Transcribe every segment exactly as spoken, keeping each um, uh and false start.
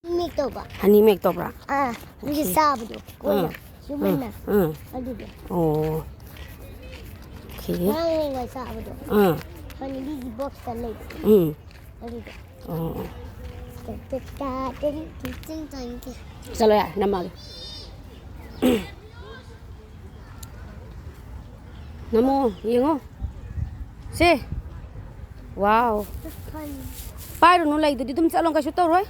Make ꯇꯧꯕ꯫ ꯍꯅꯤ make ꯇꯧꯕ꯭ꯔꯥ? ꯑꯥ, ꯍꯧꯖꯤꯛ ꯑꯥ꯫ ꯆꯥꯕꯗꯣ, ꯀꯣꯟꯅ ꯑꯥ꯫ ꯁꯨꯃꯥꯏꯅ꯫ ꯑꯥ꯫ ꯑꯗꯨꯗꯣ꯫ ꯑꯣ꯫ ꯑꯣꯀꯦ꯫ ꯉꯔꯥꯡ ꯅꯨꯡꯗꯥꯡ ꯆꯥꯕꯗꯣ꯫ ꯑꯥ꯫ ꯍꯅꯤꯒꯤ ꯕꯣꯛꯁꯇ ꯂꯩꯕ꯫ ꯎꯝ꯫ ꯑꯗꯨꯗꯣ꯫ ꯑꯣ꯫ ꯇ-ꯇ-ꯇ-ꯇ-ꯇ-ꯇ-ꯇ-ꯇ-꯫ ꯆꯠꯂꯣ ꯌꯥꯔꯦ, ꯅꯝꯃꯒꯦ꯫ ꯅꯃꯣ, ꯌꯦꯡꯉꯣ꯫ ꯁꯦ꯫ ꯋꯥꯎ꯫ ꯄꯥꯏꯔꯨꯅꯨ, ꯂꯩꯗꯨꯗꯤ ꯑꯗꯨꯝ ꯆꯠꯂꯣ, ꯀꯩꯁꯨ ꯇꯧꯔꯣꯏ꯫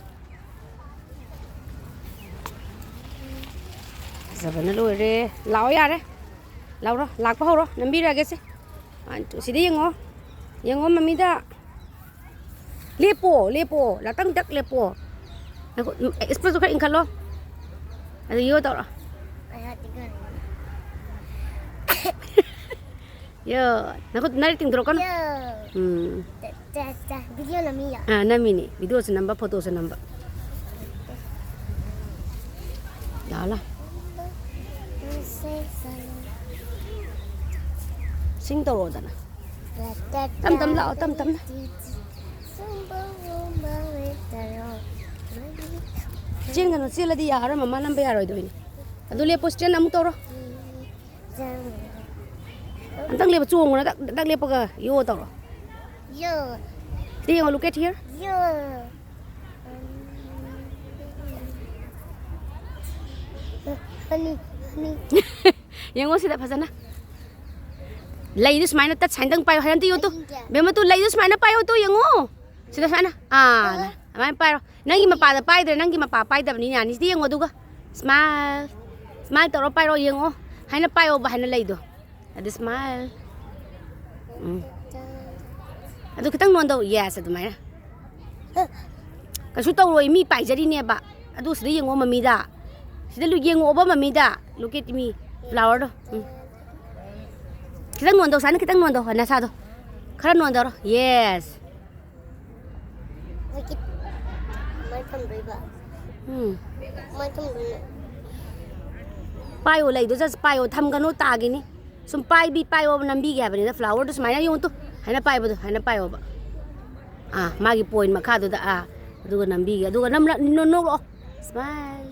ꯐꯖꯕꯅ ꯂꯣꯏꯔꯦ꯫ ꯂꯥꯛꯑꯣ ꯌꯥꯔꯦ꯫ ꯂꯥꯎꯔꯣ, ꯂꯥꯛꯄ ꯍꯧꯔꯣ꯫ ꯅꯝꯕꯤꯔꯛꯑꯒꯦꯁꯦ꯫ One, two, ꯁꯤꯗ ꯌꯦꯡꯉꯣ꯫ ꯌꯦꯡꯉꯣ ꯃꯃꯤꯗ꯫ ꯂꯦꯞꯄꯣ, ꯂꯦꯞꯄꯣ꯫ ꯉꯥꯛꯇꯪ ꯇꯛ ꯂꯦꯞꯄꯣ꯫ ꯉꯥꯏꯈꯣ, ꯎꯝ, expression-ꯗꯣ ꯈꯔ ꯏꯟꯈꯠꯂꯣ꯫ ꯑꯗꯨ ꯌꯣ ꯇꯧꯔꯣ꯫ ꯌꯣ꯫ ꯅꯈꯨꯠ ꯅꯥꯔꯤ ꯇꯤꯡꯊꯣꯔꯛꯀꯅꯨ꯫ ꯌꯣ꯫ ꯎꯝ꯫ ꯆꯥ, ꯆꯥ, video ꯅꯝꯃꯤꯔꯣ? ꯑꯥ, ꯅꯝꯃꯤꯅꯦ꯫ Video-ꯁꯨ ꯅꯝꯕ, photo-ꯁꯨ ꯅꯝꯕ꯫ ꯂꯥꯛꯑꯣ, ꯂꯥꯛꯑꯣ꯫ ꯁꯤꯡ ꯇꯧꯔꯛꯑꯣꯗꯅ꯫ ꯇꯞ ꯇꯞ ꯂꯥꯛꯑꯣ, ꯇꯞ ꯇꯞꯅ꯫ ꯆꯦꯟꯒꯅꯨ, ꯆꯦꯜꯂꯗꯤ ꯌꯥꯔꯣꯏ, ꯃꯃꯥ ꯅꯝꯕ ꯌꯥꯔꯣꯏꯗꯣꯏꯅꯦ꯫ ꯑꯗꯨ ꯂꯦꯞꯄꯣ, stand ꯑꯃꯨꯛ ꯇꯧꯔꯣ꯫ ꯑꯝꯇꯪ ꯂꯦꯞꯄ, ꯆꯣꯡꯉꯨ, ꯗꯛ, ꯗꯛ ꯂꯦꯞꯄꯒ ꯌꯣ ꯇꯧꯔꯣ꯫ ꯌꯣ꯫ ꯁꯤꯗ ꯌꯦꯡꯉꯣ, look at here꯫ ꯌꯣ꯫ ꯍꯅꯤ, ꯍꯅꯤ꯫ ꯌꯦꯡꯉꯣ ꯁꯤꯗ ꯐꯖꯅ꯫ ꯂꯩꯗꯨ ꯁꯨꯃꯥꯏꯅ ꯇꯠ ꯁꯥꯏꯟꯗꯪ ꯄꯥꯏꯌꯣ, ꯍꯥꯏ ꯑꯝꯇ ꯌꯣ ꯇꯨ꯫ ꯍꯩꯅꯤꯡꯗꯦ꯫ ꯕꯦꯝꯃ ꯇꯨ, ꯂꯩꯗꯨ ꯁꯨꯃꯥꯏꯅ ꯄꯥꯏꯌꯣ ꯇꯨ, ꯌꯦꯡꯉꯣ꯫ ꯁꯤꯗ ꯁꯨꯃꯥꯏꯅ꯫ ꯑꯥ, ꯑꯥ꯫ ꯑꯗꯨꯃꯥꯏꯅ ꯄꯥꯏꯔꯣ꯫ ꯅꯪꯒꯤ ꯃꯄꯥꯗ ꯄꯥꯏꯗ꯭ꯔꯦ, ꯅꯪꯒꯤ ꯃꯄꯥ ꯄꯥꯏꯗꯕꯅꯤꯅ ꯌꯥꯅꯤ꯫ ꯁꯤꯗ ꯌꯦꯡꯉꯣ ꯑꯗꯨꯒ꯫ Smile꯫ Smile ꯇꯧꯔꯣ, ꯄꯥꯏꯔꯣ, ꯌꯦꯡꯉꯣ꯫ ꯍꯥꯏꯅ ꯄꯥꯏꯌꯣꯕ, ꯍꯥꯏꯅ ꯂꯩꯗꯣ꯫ ꯑꯗꯨ smile꯫ ꯎꯝ꯫ ꯑꯗꯨ ꯈꯤꯇꯪ ꯅꯣꯟꯗꯧ꯫ Yes, ꯑꯗꯨꯃꯥꯏꯅ꯫ ꯀꯩꯁꯨ ꯇꯧꯔꯣꯏ, ꯃꯤ ꯄꯥꯏꯖꯔꯤꯅꯦꯕ꯫ ꯑꯗꯨ ꯁꯤꯗ ꯌꯦꯡꯉꯣ ꯃꯃꯤꯗ꯫ ꯁꯤꯗ ꯂꯨ-, ꯌꯦꯡꯉꯛꯑꯣꯕ ꯃꯃꯤꯗ꯫ Look at me꯫ Flower-ꯗꯣ꯫ ꯎꯝ꯫ ꯈꯤꯇꯪ ꯅꯣꯟꯗꯧ, ꯁꯥꯏꯅ ꯈꯤꯇꯪ ꯅꯣꯟꯗꯧ, ꯅꯁꯥꯗꯣ꯫ ꯈꯔ ꯅꯣꯟꯗꯧꯔꯣ꯫ Yes꯫ ꯃꯥꯏ ꯊꯝꯗꯣꯏꯕ꯫ ꯎꯝ꯫ ꯃꯥꯏ ꯊꯝꯗꯣꯏꯅꯦ꯫ ꯄꯥꯏꯌꯣ, ꯂꯩꯗꯣ just ꯄꯥꯏꯌꯣ, ꯊꯝꯒꯅꯨ, ꯇꯥꯒꯤꯅꯤ꯫ ꯁꯨꯝ ꯄꯥꯏꯕꯤ, ꯄꯥꯏꯌꯣ, ꯅꯝꯕꯤꯒꯦ ꯍꯥꯏꯕꯅꯤꯗ, flower-ꯗꯣ ꯁꯨꯃꯥꯏꯅ ꯌꯦꯡꯉꯨ ꯇꯨ, ꯍꯥꯏꯅ ꯄꯥꯏꯕꯗꯣ, ꯍꯥꯏꯅ ꯄꯥꯏꯌꯣꯕ꯫ ꯑꯥ, ꯃꯥꯒꯤ point ꯃꯈꯥꯗꯨꯗ, ꯑꯥ, ꯑꯗꯨꯒ ꯅꯝꯕꯤꯒꯦ꯫ ꯑꯗꯨꯒ ꯅꯝ-, ꯅꯣ-, ꯅꯣꯛꯂꯛꯑꯣ꯫ Smile꯫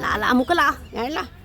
ꯂꯥꯛꯑꯣ, ꯂꯥꯛꯑꯣ, ꯑꯃꯨꯛꯀ ꯂꯥꯛꯑꯣ꯫ ꯌꯥꯔꯦ, ꯂꯥꯛꯑꯣ꯫